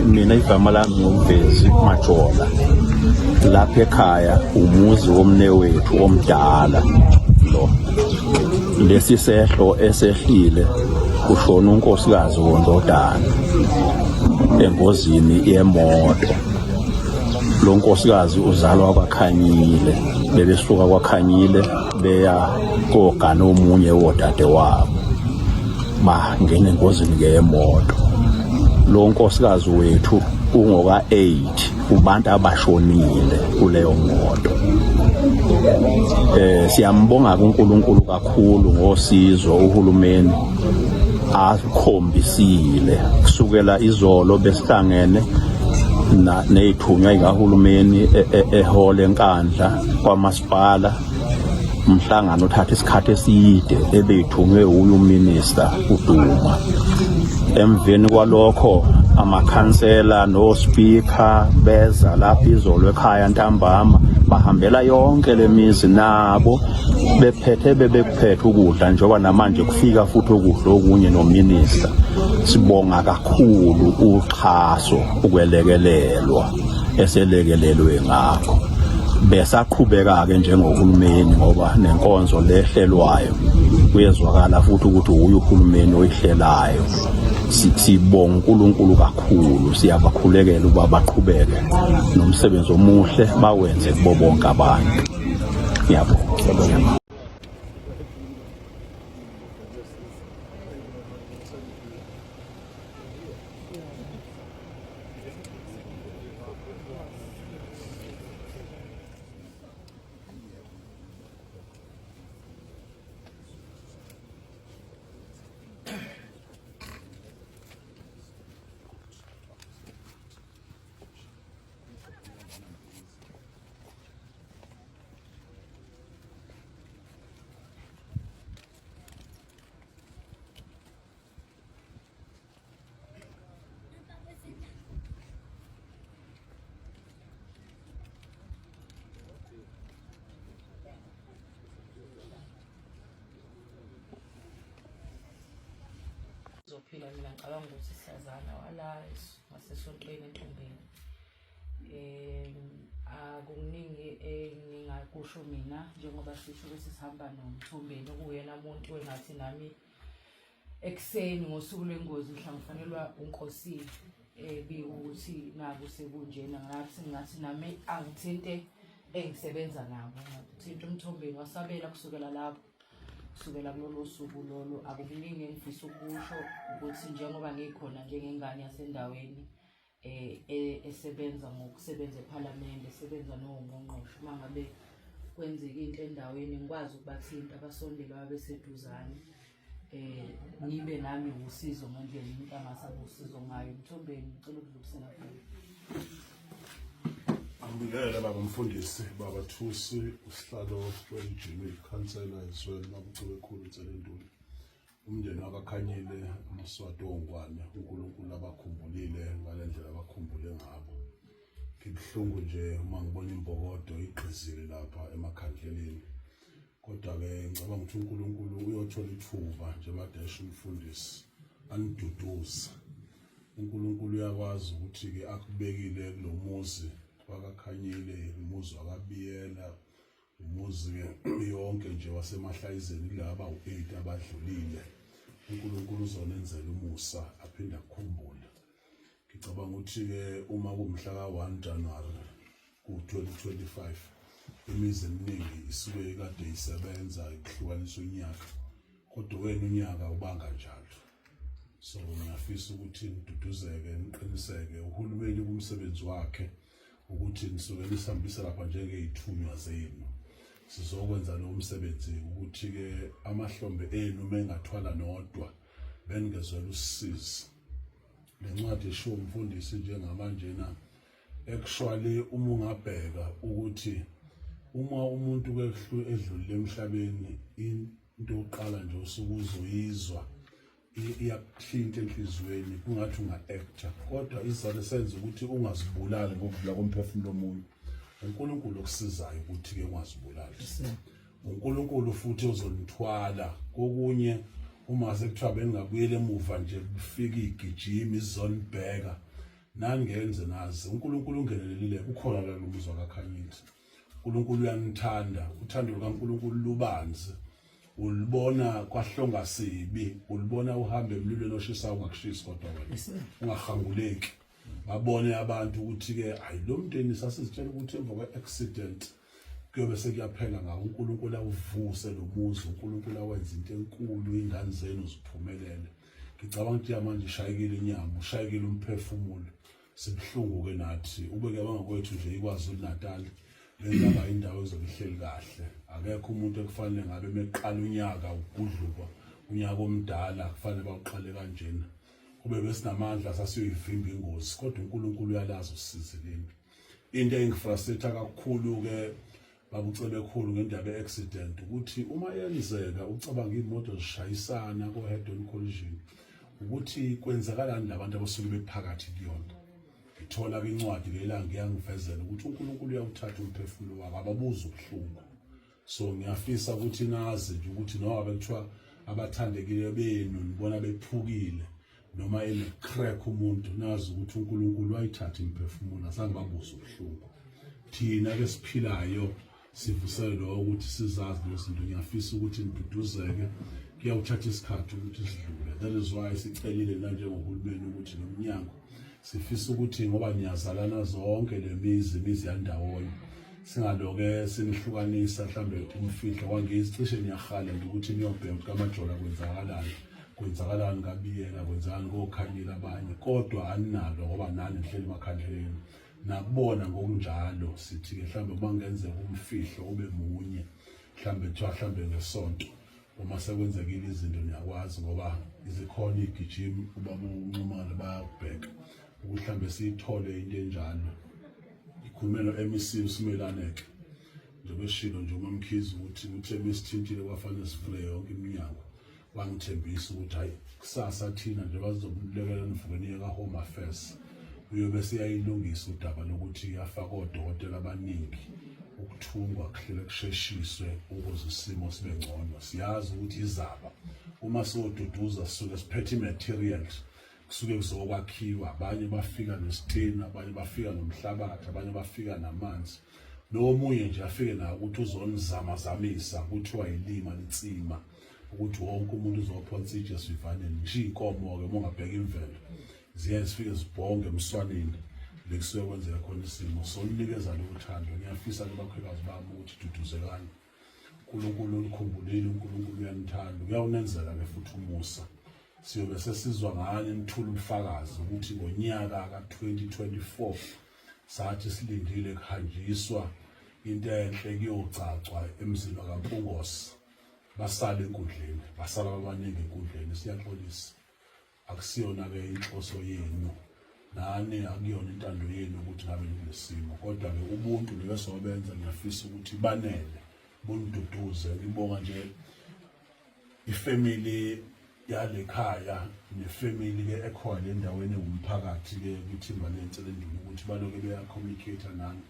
Mina igama lami nguMvezi Majola. Lapha ekhaya umuzi womnewethu omdala lo. Lesi sehlo esehlile kushona unkosikazi wondodana engozini yemoto. Lo nkosikazi uzalwa kwaKhanyile, bebesuka kwaKhanyile beya kogana omunye wodade wabo. Bangena engozini ke yemoto. Lo nkosikazi wethu ungoka 8 kubantu abashonile kuleyo moto. Siyambonga kuNkulunkulu kakhulu ngosizo uhulumeni akhombisile kusukela izolo besihlangene ney'thunywa ikahulumeni ehole eNkandla kwamasipala, umhlangano othatha isikhathi eside ebeyithunywe uyu minister uDuma. Emveni kwalokho amakhansela no-speaker beza lapha izolo ekhaya ntambama, bahambela yonke le mizi nabo bephethe bebekuphethe ukudla, njengoba namanje kufika futhi ukudla okunye nominister. Sibonga kakhulu uxhaso, ukwelekelelwa eselekelelwe ngakho. Besaqhubeka-ke njengohulumeni ngoba nenkonzo lehlelwayo kuyezwakala futhi ukuthi uye uhulumeni oyihlelayo. Sibonga uNkulunkulu kakhulu, siyabakhulekela ukuba baqhubeke nomsebenzi omuhle bawenze kubo bonke abantu. Ngiyabonga. Zophila mina ngicabanga ukuthi siyazana wala ngasesontweni entombeni. Akukuningi engingakusho mina njengoba sisho ukuthi sihamba noMthombeni okuwuyena muntu engathi nami ekuseni ngosuku lwengozi mhla ngifanelwa uNkosi ebika ukuthi naku sekunjena, ngathi ngathi nami angithinte engisebenza nabo, ngathinta uMthombeni wasabela kusukela lapho. Kusukela kulolo suku lolo akukuningi engifisa ukusho ukuthi njengoba ngikhona njengengane yasendaweni esebenza ngokusebenza ephalamende, esebenza nongqongqoshe, uma ngabe kwenzeka into endaweni ngikwazi ukubathinta abasondele babeseduzane, ngibe nami usizo ngendlela umuntu angase abe usizo ngayo. Mthombeni, ngicela ukudlulisela kuwe. Angibingelele baba mfundisi, baba Thusi, usihlalo werijini, ikhansela ezweni, baba uCebekhulu Nselenduli. Umndeni wakaKhanyile, amaSwati oNgwane, uNkulunkulu abakhumbulile ngale ndlela abakhumbule ngabo. Ngibuhlungu nje uma ngibona imbokodo igqizile lapha emakhandleleni. Kodwa-ke ngicabanga ukuthi uNkulunkulu uyothola ithuba njengoba esho umfundisi aniduduze. uNkulunkulu uyakwazi ukuthi-ke akubekile kulo muzi wakaKhanyile, umuzi wakaBiyela, umuzi yonke nje waseMahlayizeni kulaba u-8 abadlulile. uNkulunkulu uzonenzela umusa aphinde akukhumbule. Ngicabanga ukuthi-ke uma kuwumhla ka-1 January ku-2025 imizi eminingi isuke ikade isebenza ikuhlukanisa unyaka, kodwa wena unyaka ubanga njalo. So ngiyafisa ukuthi niduduzeke, niqiniseke. Uhulumeni kumsebenzi wakhe ukuthi nisuke nisihambise lapha njengey'thunywa zenu, sizokwenza lo msebenzi ukuthi-ke amahlombe enu mengathwala nodwa beningezwela usizi. Le ncwadi eshiwo umfundisi njengamanjena actually uma ungabheka ukuthi uma umuntu edlulile emhlabeni, into yokuqala nje osuke uzoyizwa iyakuthinta enhliziyweni, kungathi unga-actor, kodwa isizathu esenza ukuthi ungazibulali ngokudlula komphefumulo omunye, uNkulunkulu okusizayo ukuthi-ke ungazibulali. uNkulunkulu futhi ozonithwala kokunye. Uma sekuthiwa bengingabuyela emuva nje kufika igijima izonibheka nani ngenze nazi uNkulunkulu ungenelelile kukhona la lomuzwa kaKhanyile. uNkulunkulu uyanithanda, uthando lukaNkulunkulu lubanzi. Ulibona kwahlonga sibi, ulibona uhamba emlilweni oshisayo ungakushisi kodwa wena ungahanguleki. Babone abantu ukuthi ke hayi lo mndeni sasizitshela ukuthi emva kwe-accident kuyobe sekuyaphela ngawo uNkulunkulu awuvuse lo muzi uNkulunkulu awenze into enkulu ingane zenu ziphumelele ngicabanga ukuthi manje ishayekile inyama ushayekile umphefumulo sibuhlungu ke nathi ubeke abangakwethu nje iKwaZulu Natal bengaba indawo ezobe ihleli kahle akekho umuntu ekufanele ngabe meqala unyaka ugudlukwa unyaka omdala kufanele bawuqale kanjena kube besinamandla sasiyoyivimba ingozi kodwa uNkulunkulu uyalazi usizi limi into engifrustrate kakhulu ke babucebekhulu ngendaba ye-accident ukuthi uma yenzeka ucabanga iy'moto zishayisana ko-head on collision ukuthi kwenzakalani labantu abasuke bephakathi kuyona ngithola ke incwadi lelanga iyangivezela ukuthi uNkulunkulu uyawuthatha umphefumulo wakho ababuza ubuhlungu so ngiyafisa ukuthi nazi nje ukuthi noma bekuthiwa abathandekile benu nibona bephukile noma ene-crack umuntu nazi ukuthi uNkulunkulu wayithatha imiphefumulo azange babuze ubuhlungu thina ke siphilayo sivusele lo ukuthi sizazi lezi zinto ngiyafisa ukuthi niduduzeke kuyawuthatha isikhathi ukuthi sidlule that is why sicelile na njengohulumeni ukuthi nomnyango sifisa ukuthi ngoba niyazalana zonke le mizi imizi yandawonye singaloke sinihlukanisa mhlambe umfihlo kwangizi cishe niyahala nje ukuthi niyobheka ukuthi kamajola kwenzakalani kwenzakalani kabiyela kwenzakalani kokhanyela abanye kodwa aninalo ngoba nani nihleli emakhandleleni nakubona ngokunjalo sithi-ke mhlawumbe uma kungenzeka umfihlo ube munye mhlawumbe kuthiwa mhlawumbe ngesonto uma sekwenzekile izinto niyakwazi ngoba izikhona iy'gijimi ubaba unxumane bayakubheka ukuthi mhlawumbe siyithole into enjalo ikhulume no-MEC uSimelane-ke njengoba eshilo nje uMamkhize ukuthi uthe mesithintile kwafanele sivule yonke iminyango wangithembisa ukuthi hayi kusasa thina nje bazokulekelela nivuke niye ka-home affairs uyobe seyayilungisa udaba lokuthi yafaka odokotela abaningi ukuthungwa kuhlele kusheshiswe ukuze isimo sibe ngcono siyazi ukuthi izaba uma siyoduduza sisuke siphethe i-materials kusuke kuzokwakhiwa abanye bafika nesitini abanye bafika nomhlabathi abanye bafika namanzi nomunye nje afike nawo ukuthi uzonizamazamisa kuthiwa yilima litsima ukuthi wonke umuntu uzophonsa itshe esivivaneni ngisho iy'nkomo-ke uma ungabheka imvelo ziye zifike zibhonge emswaneni lekusuke kwenzeka khona isimo solunikeza lolu thando ngiyafisa ke bakhwekazi bami ukuthi duduzekani uNkulunkulu unikhumbulile uNkulunkulu uyanithanda uyawunenzela ke futhi umusa siyobe sesizwa ngani nithula ubufakazi ukuthi ngonyaka ka-2024 sathi silindile kuhanjiswa into enhle kuyogcagcwa emzini wakaMpungose basala enkundleni basala babaningi enkundleni siyaxolisa akusiyona-ke inhloso yenu nani akuyona intando yenu ukuthi ngabe nikulesimo kodwa-ke ubuntu loyo sobenza ngiyafisa ukuthi banele buniduduze ngibonga nje ifamily yale khaya nefamily ke ekhona endaweni ewumphakathi ke kwithimba lenselenduna ukuthi baloke beya communicate nani.